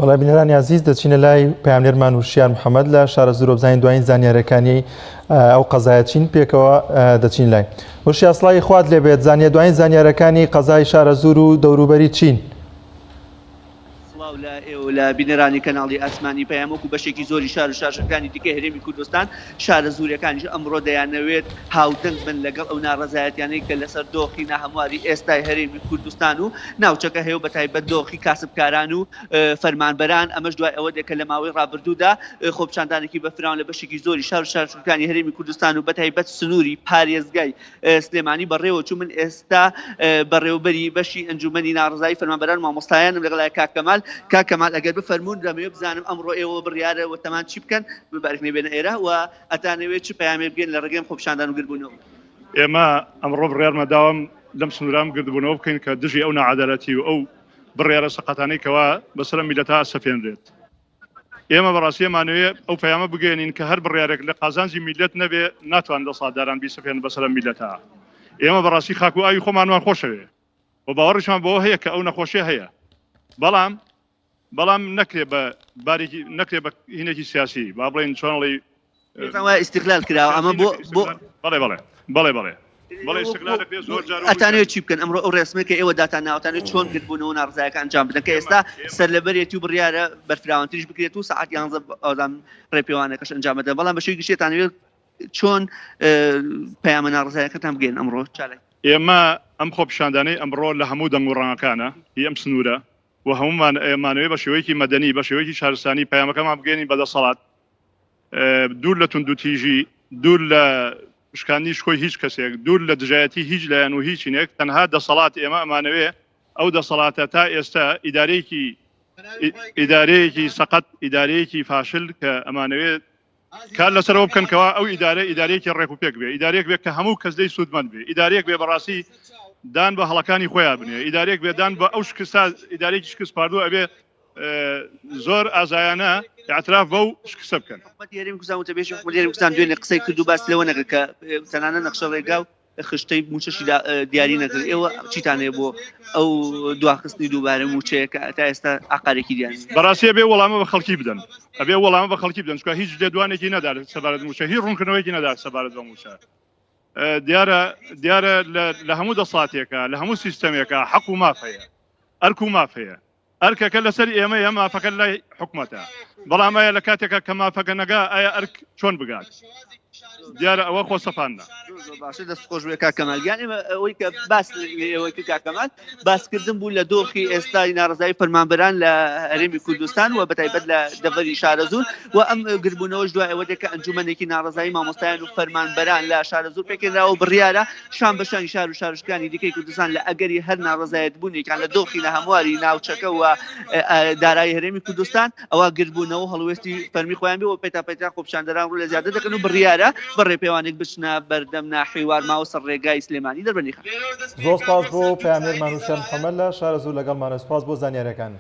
بەڵێ بینەرانی ئازیز دەچینە لای پەیامنێرمان وشیار محەممەد لە شارەزوورەوە بزانین دوایین زانیارەکانی ئەو قەزایە چین پێکەوە دەچین لای وشیار سڵاوی خوات لێبێت زانیە دوایین زانیارەکانی قەزای شارەزوور و دەوروبەری چین. سڵاو لە ئێوە لە بینەرانی کەناڵی ئاسمانی پەیام وەکو بەشێکی زۆری شار و شارۆچکەکانی دیکەی هەرێمی کوردستان شارەزوورەکانیش ئەمڕۆ دەیانەوێت هاودەنگ بن لەگەڵ ئەو ناڕەزایەتیانەی کە لەسەر دۆخی ناهەمواری ئێستای هەرێمی کوردستان و ناوچەکە هەیە و بەتایبەت دۆخی کاسبکاران و فەرمانبەران، ئەمەش دوای ئەوە دێت کە لە ماوەی ڕابردوودا خۆپیشاندانێکی بەفراوان لە بەشێکی زۆری شار و شارۆچکەکانی هەرێمی کوردستان و بەتایبەت سنووری پارێزگای سلێمانی بەڕێوەچوو. من ئێستا بەڕێوەبەری بەشی ئەنجوومەنی ناڕەزایی فەرمانبەران و مامۆستایانم لەگەڵایە کاک کەمال. کاک کەمال ئەگەر بفەرموون دەمەوێت بزانم ئەمڕۆ ئێوە بڕیارە وتەمان چی بکەن ببارک نەبێنە ئێرە و ئەتانەوێت چ پەیامێک بگەن لە ڕێگەی ئەم خۆپیشاندان و گردبوونەوە؟ ئێمە ئەمڕۆ بڕیارمان داوە لەم سنوورە ئەم گردبوونەوە بکەین کە دژی ئەو ناعەدالەتی و ئەو بڕیارە سەقەتانەی کەوا بەسەر ئەم میللەتە ئەسەپێنرێت. ئێمە بەڕاستی ئەمانەوێ ئەو پەیامە بگەیەنین کە هەر بڕیارێک لە قازانجی میللەت نەبێ ناتوانن دەسەڵاتداران بیسەپێنن بەسەر ئەم میللەتە. ئێمە بەڕاستی خاک و ئاوی خۆمانمان خۆشەوێ و باوەڕیشمان بەوە هەیە کە ئەو نەخۆشیە هەیە بەڵام بەڵام نەکرێ بە بارێکی نەکرێ بە هینێکی سیاسی با بڵێین چۆن ئەڵێی پێتان وایە ئیستغلال کراوە ئەمە بۆ بۆ بەڵێ بەڵێ بەڵێ بەڵێ بەڵێ ئیستغلال دەکرێت زۆر جار ئەتانەوێت چی بکەن ئەمڕۆ ئەو ڕێسمەی کە ئێوە داتان ناوتانێت چۆن گردبوونەوە ناڕزایەکە ئەنجام بدەن کە ئێستا سەرلەبەرێتی و بڕیارە بەرفراوانتریش بکرێت و سەعات یانزە ئەوزان ڕێپێوانەکەش ئەنجام بدەن بەڵام بە شێوەی گشتی ئەتانەوێت چۆن پەیامە ناڕزایەکەتان بگەین ئەمڕۆ چالاکی ئێمە ئەم خۆپیشاندانەی ئەمڕۆ لە هەموو دەنگ و ڕەنگەکانە هی ئەم سنوورە و هەموومان ئەمانەوێ بە شێوەیەکی مەدەنی بە شێوەیەکی شارستانی پەیامەکەمان بگەێنین بە دەسەڵات دوور لە توندوتیژی دوور لە شکاندنی شکۆی هیچ کەسێک دوور لە دژایەتی هیچ لایەن و هیچینێک تەنها دەسەڵات ئێمە ئەمانەوێ ئەو دەسەڵاتە تا ئێستا ئیدارەیەکی ئیدارەیەکی سەقەت ئیدارەیەکی فاشل کە ئەمانەوێت کار لەسەرەوە بکەن کەوا ئەو ئیدارە ئیدارەیەکی ڕێک و پێک بێ ئیدارەیەک بێ کە هەموو کەس لێی سوودمەند بێ ئیدارەیەک بێ بەڕاستی دان بە هەڵەکانی خۆیان بنێ ئیدارەیەک بێ دان بە ئەو شکستا ئیدارەیەکی شکست خواردوو ئەبێ زۆر ئازایانە اعتراف بەو شکستە بکەن. حکومەتی هەرێمی کوردستان وتەبێژی حکومەتی هەرێمی کوردستان دوێنێ قسەی کرد و باسی لەوە نەکرد کە تەنانەت نەخشە ڕێگا و خشتەی مووچەشی دیاری نەکرد ئێوە چیتان هەیە بۆ ئەو دواخستنی دووبارە مووچەیە کە تا ئێستا عقارێکی دیار نییە؟ بەڕاستی ئەبێ وەڵامە بە خەڵکی بدەن ئەبێ وەڵامە بە خەڵکی بدەن چونکە هیچ لێدوانێکی نەدا سەبارەت مووچە هیچ ڕوونکردنەوەیەکی نەدا سەبارەت بە مووچە دیارە دیارە لە هەموو دەسەڵاتێکە لە هەموو سیستەمێکە حەق و ماف هەیە ئەرک و ماف هەیە ئەرکەکە لەسەر ئێمەیە مافەکە لای حکومەتە بەڵام ئایا لە کاتێکا کە مافەکە نەگا ئایا ئەرک چۆن بگات دیارە ئەوە خۆ سەپاندنە. زۆر زۆر باشە دەست خۆش بێ کاک کەمال گیان ئێمە ئەوەی کە باس ئێوە کرد کاک کەمال باسکردن بوو لە دۆخی ئێستای ناڕەزایی فەرمانبەران لە هەرێمی کوردستان و بەتایبەت لە دەڤەری شارەزوور و ئەم گربوونەوەش دوای ئەوە دێت کە ئەنجومەنێکی ناڕەزایی مامۆستایان و فەرمانبەران لە شارەزوور پێکهێنراوە و بڕیارە شان بە شانی شار و شارۆچکەکانی دیکەی کوردستان لە ئەگەری هەر ناڕەزایەتبوونێکیان لە دۆخی ناهەمواری ناوچەکە و دارایی هەرێمی کوردستان ئەوا گردبوونەوە و هەڵوێستی فەرمی خۆیان بێ و پەیتا پەیتا خۆپیشاندەران ڕوو لە زیادە دەکەن و بڕیارە بە ڕێپێوانێک بچنە بەردەم ناحیەی وارماوە سەر ڕێگای سلێمانی دەربەندیخان. زۆر سپاس بۆ پەیامنێرمان وشیار محەمەد لە شارەزوور لەگەڵمانە سپاس بۆ زانیاریەکان.